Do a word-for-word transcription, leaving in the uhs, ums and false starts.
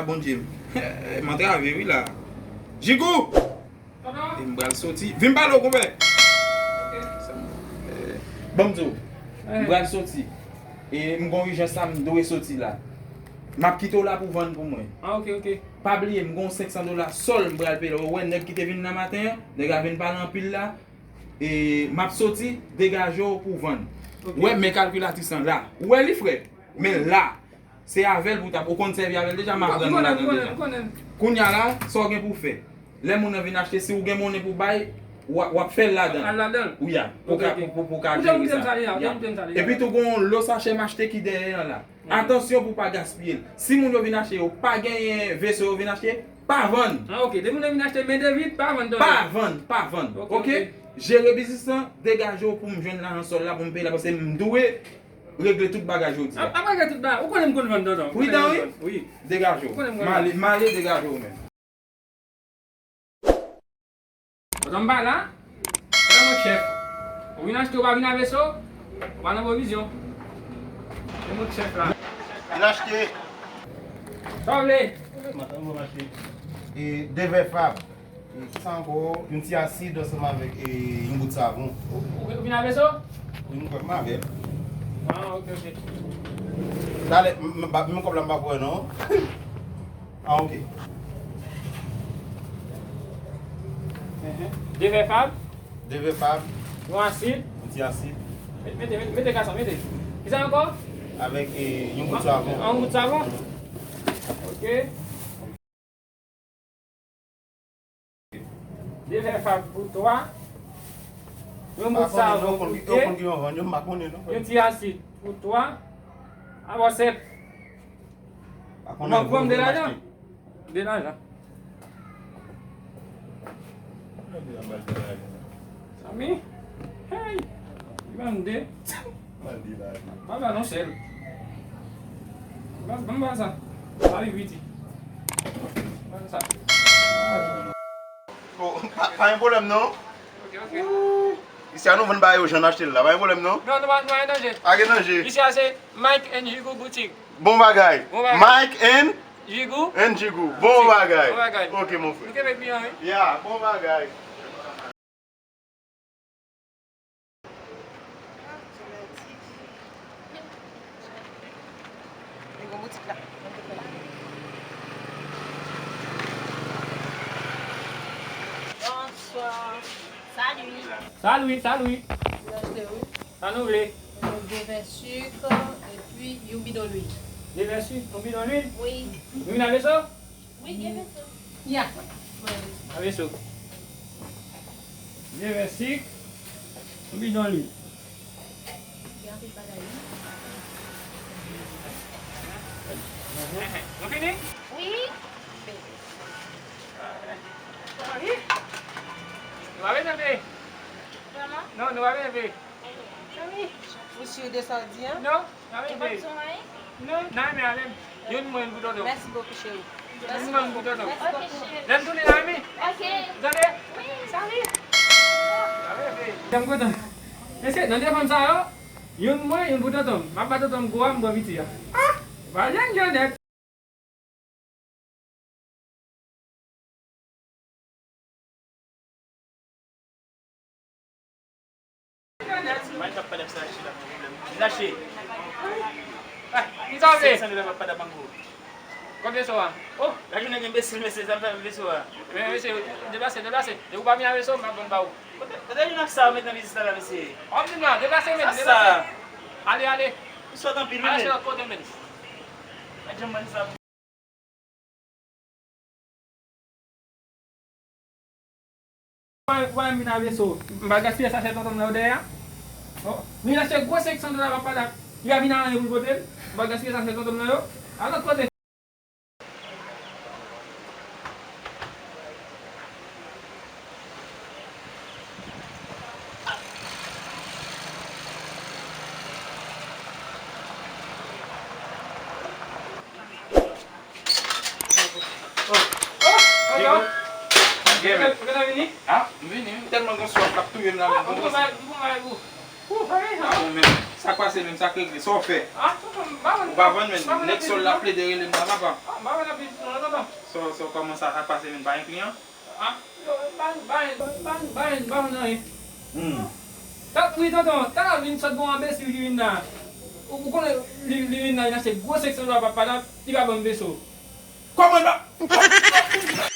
Bondye m. M antrave wi la. Jigou! E m pral soti. Vin pale w, konpè. Ban m di w. M pral soti. E m gon ijans la, m dwe soti la. M ap kite w la pou vann pou mwen. Ah, ok, ok. Pa bliye, m gon senk san dola sòl m pral peye la. Ou wè nèg ki te vin nan maten an, nèg la vin pale anpil la. E m ap soti, degaje w pou vann. Ok. Ou wè, men kalkilatris lan la. Ou wè li, frè? Men la. Se avè l pou w t ap, ou konn sèvi avè l deja, m aprann ou ladan deja. Kounye a la, sa w gen pou w fè? Lè moun nan vin achte, si w gen monnen pou w bay, w ap, w ap fè l ladan. Al ladan l. Wi, a, pou ka, pou, pou, pou ka jere sa. Epi tou, gon yon lo sachè m achte ki dèyè an la. Atansyon pou w pa gaspiye l. Si moun yo vin achte, yo pa genyen veso yo vin achte, pa vann. Ah, ok. Depi moun yo vin achte, men de vid, pa vann. Pa vann, pa vann. Ok? Jere biznis lan, degaje w pou m jwenn lajan sòl la, pou m peye la, paske m dwe regle tout bagay jodi a. Ap regle tout bagay. Ou konnen m konn vann, tonton. Pridan, wi. Wi. Degaje w. Ou konnen m konn vann. M ale, degaje w menm. Tonton m pa la. Tonton mwen chèf. Ou vin achte, ou pa vin avè so, ou pa nan pwovizyon. Se mwen k chèf la. Vin achte. Sa w vle? Maten, mwen achte. E de vè fab. E kisa ankò? Yon ti asid ansanm avèk, e, yon bout savon. Ou, ou, ou vin avè so? Wi, m kwè m avè l. Ah, ok, ok. Talè, m, m, m, menm kòb la m pa kwè non. Ah, ok. De vè fab. De vè fab. Yon asid. Yon ti asid. Mete, mete, mete, gason, mete. Kisa ankò? Avèk, e, yon bout savon. Yon bout savon? Ok. De vè fab pou twa. Yon bout savon pou de. Yon ti asid pou twa. Abò sèt. Ou manke m de lajan? De lajan. Zanmi. Hey! Li ban m de. Ban m ba non sèl. Ban m ba sa. Sa vin piti. Ban m sa. Oh, pa, pa gen pwoblèm non. Ok, ok. Isi a nou vann bagay yo jan n achte l la. Pa gen pwoblèm non. Non, nou pa, nou pa gen danje. Pa gen danje. Isi a se Mike and Jigou Boutique. Bon bagay. Bon bagay. Mike and Jigou. And Jigou. Bon bagay. Bon bagay. Ok, mon frè. Nou kenbe kliyan, wi. Ya, bon bagay. Li gon boutik la. Bonswa. Salut. Salut, salut. Mwen achte, wi. Sa nou vle? Mwen vle de vè sik, epi yon bidon lwil. De vè sik, yon bidon lwil? Wi. Nou vin avè sa? Wi, gen veso. Ya. Avè sa. De vè sik, yon bidon lwil. Gen anpil bagay, wi. Nou fini? Wi. Wi. Nou pa bezwen peye. Vrèman? Non, nou pa bezwen peye. Zanmi. Ou si de sa w di an? Non, n a renmen. Ou pa bezwen anyen? Non, n a renmen avè m. Youn mwen, youn pou tonton. Mèsi bokou, cheri. Youn mwen, youn pou tonton. Mèsi bokou. Lè m tounen, n a renmen. Ok. Tande? Wi. Sali. N a renmen. Jan m kontan. Mesye, nan de fanm sa yo, youn mwen, youn pou tonton m. M ap ba tonton m gwo a, m pran piti a. Ah! Pa jèn jèn nèt. Mwen t ap pale ak sa achte la, pa pwoblèm. Vin achte. Ah, m sa vle. Senk san dola m ap pale ak mango. Konbyen sa w a? Oh, la jounen gen enbesil, mesye, sa m fè avèk veso a. Men, mesye, deplase, deplase. Depi w pa vin avè veso, m ap ban m ba ou. Kote, kote youn ak sa w met nan biznis la, la, mesye? W ap vin la, deplase, men, deplase. Sa, sa. Ale, ale. Ou sòt anpil, wi, men. Ale, se lòt kote, men. Mwen janm mande sa. Ou pa, ou pa menm vin avè so. M pa gaspiye sachè tonton m nan yo dèyè a. Oh, vin achte gwo senk san dola, pa pale ak. Li a vin a anyen pou l pote l. M pa gaspiye sachè tonton m nan yo. Al lòt kote. Oh, oh, tonton. Ou gentan vini? Ah, m vini. M tèlman gen swaf, l ap touye m la. Ah, m pran bagay, m pran bagay pou ou. Bon, men, sa k pase menm, sa k regle, sa w fè? Ou pa vann, men, nèg sòl la plede rele m nan, papa. Sa, sa, kòman sa, sa k pase menm, pa gen kliyan? Hmm. Tap, wi, tonton, ta vin sot bon anbesil ki vin la. Ou, ou konnen li, li vin la, li achte gwo seksyon dwa papa la, li pa ban m peso. Kòman la?